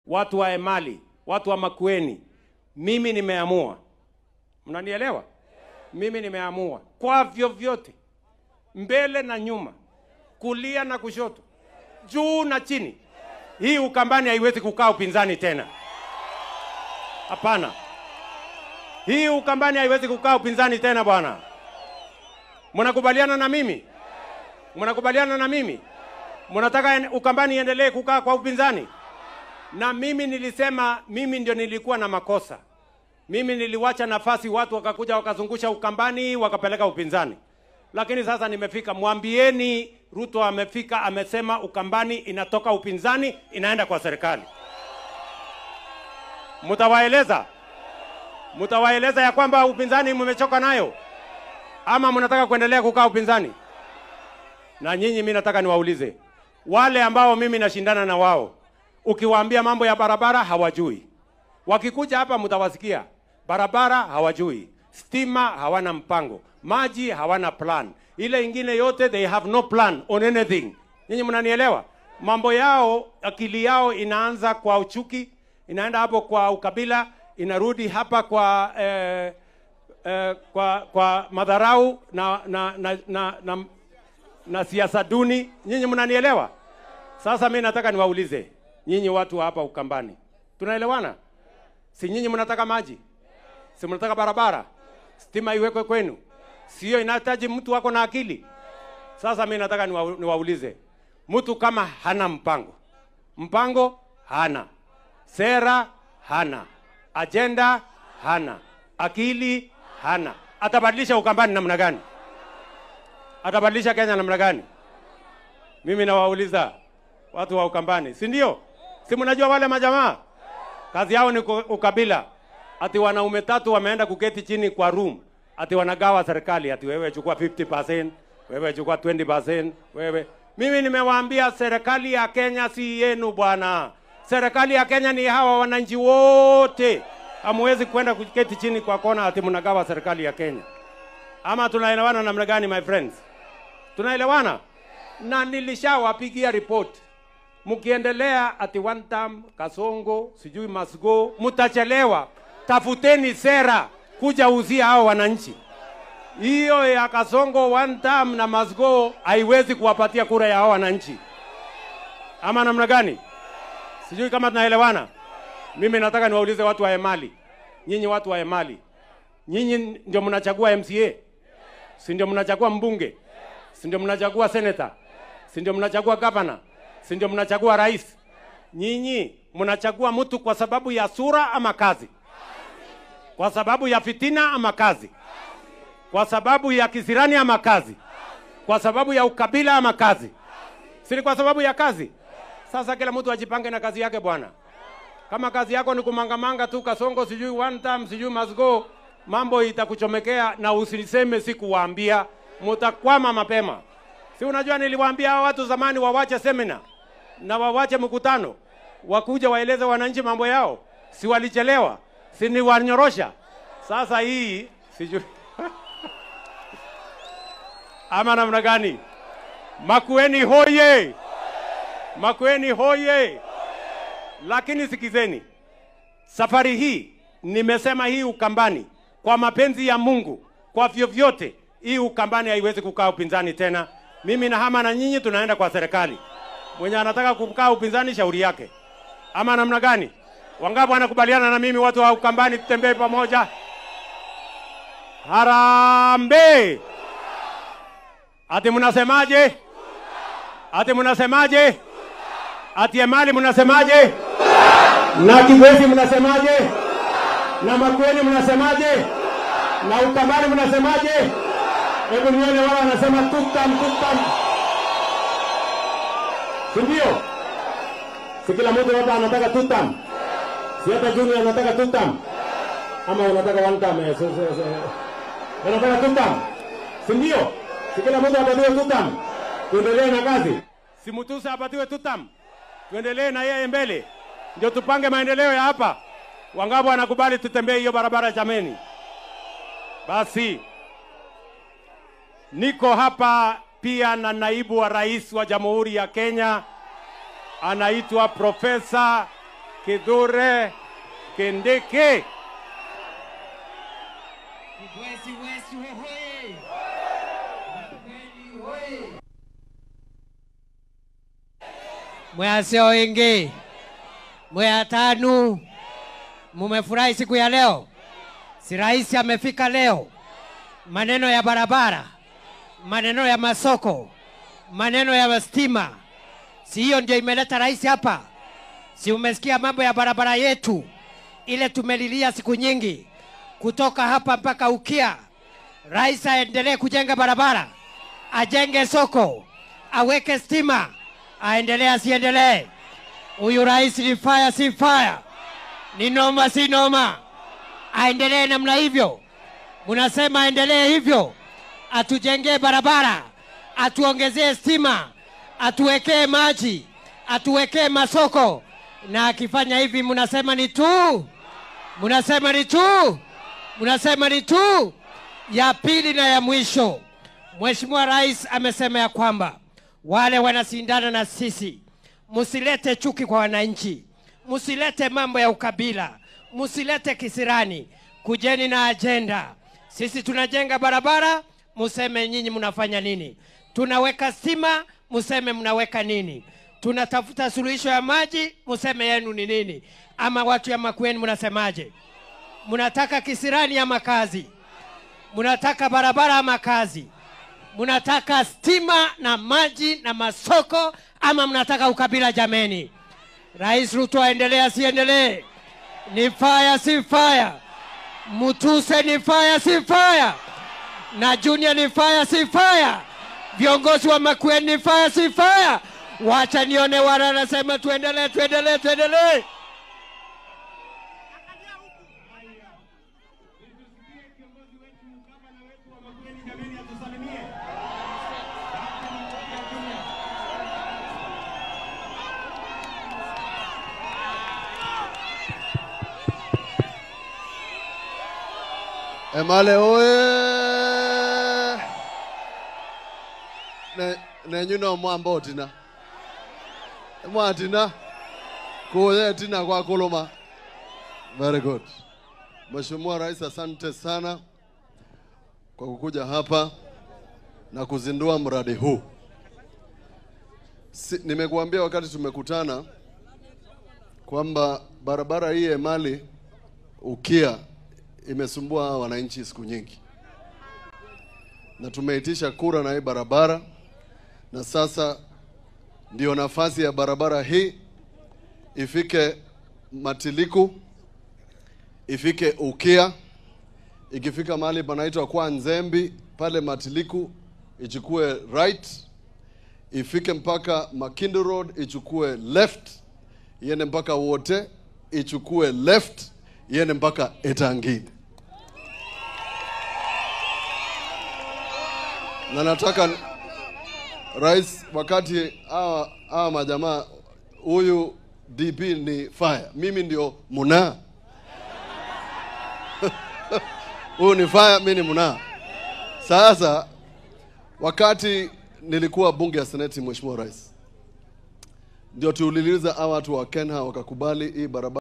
watu wa Emali, watu wa Makueni, mimi nimeamua. Mnanielewa? Mimi nimeamua kwa vyovyote, mbele na nyuma, kulia na kushoto, juu na chini, hii Ukambani haiwezi kukaa upinzani tena. Hapana. Hii Ukambani haiwezi kukaa upinzani tena bwana. Mnakubaliana na mimi? Mnakubaliana na mimi? Mnataka Ukambani iendelee kukaa kwa upinzani? Na mimi nilisema, mimi ndio nilikuwa na makosa. Mimi niliwacha nafasi watu wakakuja wakazungusha Ukambani wakapeleka upinzani. Lakini sasa nimefika, mwambieni Ruto amefika, amesema Ukambani inatoka upinzani inaenda kwa serikali. Mtawaeleza? Mtawaeleza ya kwamba upinzani mmechoka nayo? Ama mnataka kuendelea kukaa upinzani? Na nyinyi mimi nataka niwaulize, wale ambao mimi nashindana na wao, ukiwaambia mambo ya barabara hawajui. Wakikuja hapa mtawasikia, barabara hawajui, stima hawana mpango, maji hawana plan, ile ingine yote they have no plan on anything. Nyinyi mnanielewa? Mambo yao, akili yao inaanza kwa uchuki, inaenda hapo kwa ukabila, inarudi hapa kwa kwa madharau na siasa duni. Nyinyi mnanielewa? Sasa mimi nataka niwaulize nyinyi watu hapa Ukambani, tunaelewana? Si nyinyi mnataka maji? Si mnataka barabara? Stima iwekwe kwenu? Sio inahitaji mtu wako na akili? Sasa mimi nataka niwaulize, mtu kama hana mpango, mpango hana, sera hana, agenda hana, akili hana, atabadilisha Ukambani namna gani? Atabadilisha Kenya namna gani? Mimi nawauliza watu wa Ukambani, si ndio? Si mnajua wale majamaa kazi yao ni ukabila. Ati wanaume tatu wameenda kuketi chini kwa room, ati wanagawa serikali, ati wewe chukua 50%, wewe chukua 20%, wewe. Mimi nimewaambia serikali ya Kenya si yenu bwana. Serikali ya Kenya ni hawa wananchi wote. Hamwezi kwenda kuketi chini kwa kona ati mnagawa serikali ya Kenya. Ama tunaelewana namna gani, my friends? Tunaelewana? Na nilishawapigia report. Mkiendelea ati one term, Kasongo, sijui must go, mtachelewa. Tafuteni sera kuja uzia hao wananchi. Hiyo ya Kasongo one term na must go haiwezi kuwapatia kura ya hao wananchi. Ama namna gani? Sijui kama tunaelewana. Mimi nataka niwaulize watu wa Emali. Nyinyi watu wa Emali, nyinyi ndio mnachagua MCA? Si ndio mnachagua mbunge? Si ndio mnachagua senator? Si ndio mnachagua governor? Si ndio mnachagua rais? Nyinyi mnachagua mtu kwa sababu ya sura ama kazi? Kwa sababu ya fitina ama kazi? Kwa sababu ya kisirani ama kazi? Kwa sababu ya ukabila ama kazi? Si kwa sababu ya kazi? Sasa kila mtu ajipange na kazi yake bwana. Kama kazi yako ni kumangamanga tu Kasongo sijui one time sijui must go, mambo itakuchomekea na usiseme sikuwaambia, mtakwama mapema. Si unajua niliwaambia hao watu zamani wawache semina na wawache mkutano, wakuja waeleze wananchi mambo yao. Si walichelewa? Si ni wanyorosha? Sasa hii sijui ama namna gani? Makueni hoye! Makueni hoye! Lakini sikizeni, safari hii nimesema hii Ukambani kwa mapenzi ya Mungu, kwa vyovyote hii Ukambani haiwezi kukaa upinzani tena. Mimi na hama na nyinyi tunaenda kwa serikali. Mwenye anataka kukaa upinzani shauri yake. Ama namna gani? Wangapi wanakubaliana na mimi watu wa Ukambani tutembee pamoja? Harambee! Ati mnasemaje? Ati mnasemaje? Ati Emali mnasemaje? Na Kibwezi mnasemaje? Na Makueni mnasemaje? Na Ukambani mnasemaje? Hebu nione wao wanasema tukam tukam. Si ndio? Si kila mtu hapa anataka tutam? Si hata Junior anataka tutam? Ama unataka one term? Anataka tutam? Si ndio? Si kila mtu apatiwe tutam? Tuendelee na kazi. Si Mutusa apatiwe tutam? Tuendelee na yeye mbele. Ndio tupange maendeleo ya hapa. Wangapi wanakubali tutembee hiyo barabara jameni? Basi niko hapa pia na naibu wa rais wa Jamhuri ya Kenya, anaitwa Profesa Kithure Kindiki. Mwaseo ingi, mwatanu, mumefurahi siku ya leo. Si rais amefika leo. Maneno ya barabara, maneno ya masoko, maneno ya stima. Si hiyo ndio imeleta rais hapa? Si umesikia mambo ya barabara yetu ile tumelilia siku nyingi kutoka hapa mpaka Ukia? Rais aendelee kujenga barabara, ajenge soko, aweke stima, aendelee asiendelee? Huyu rais ni fire si fire? Ni noma si noma? Aendelee namna hivyo? Mnasema aendelee hivyo? Atujengee barabara, atuongezee stima, atuwekee maji, atuwekee masoko. Na akifanya hivi mnasema ni tu, mnasema ni tu, mnasema ni tu. Ya pili na ya mwisho, Mheshimiwa Rais amesema ya kwamba wale wanashindana na sisi, msilete chuki kwa wananchi, msilete mambo ya ukabila, msilete kisirani, kujeni na agenda. Sisi tunajenga barabara, mseme nyinyi mnafanya nini? Tunaweka stima, mseme mnaweka nini? Tunatafuta suluhisho ya maji, mseme yenu ni nini? Ama watu ya Makueni mnasemaje? Mnataka kisirani ama kazi? Mnataka barabara ama kazi? Mnataka stima na maji na masoko ama mnataka ukabila jameni? Rais Ruto aendelee asiendelee? Ni fire si fire? Mutuse ni fire si fire? Na Junior ni fire si fire? Viongozi wa Makueni ni fire si fire? Wacha nione wala nasema tuendelee, tuendelee, tuendelee. Emale oye! Ne nyuno mwamba tina. Mwatina. Kuye tina kwa koloma. Very good. Mheshimiwa Rais, asante sana kwa kukuja hapa na kuzindua mradi huu. Nimekuambia wakati tumekutana kwamba barabara hii Emali Ukia imesumbua wananchi siku nyingi. Na tumeitisha kura na hii barabara, na sasa ndio nafasi ya barabara hii ifike Matiliku, ifike Ukia, ikifika mahali panaitwa kwa Nzembi pale Matiliku ichukue right, ifike mpaka Makindu Road ichukue left, iende mpaka Wote ichukue left, iende mpaka Etangini. Na nataka Rais, wakati hawa majamaa, huyu DP ni fire, mimi ndio muna. Huyu ni fire, mimi ni muna. Sasa wakati nilikuwa bunge ya Seneti, Mheshimiwa Rais, ndio tuliuliza hawa watu wa Kenya wakakubali hii barabara.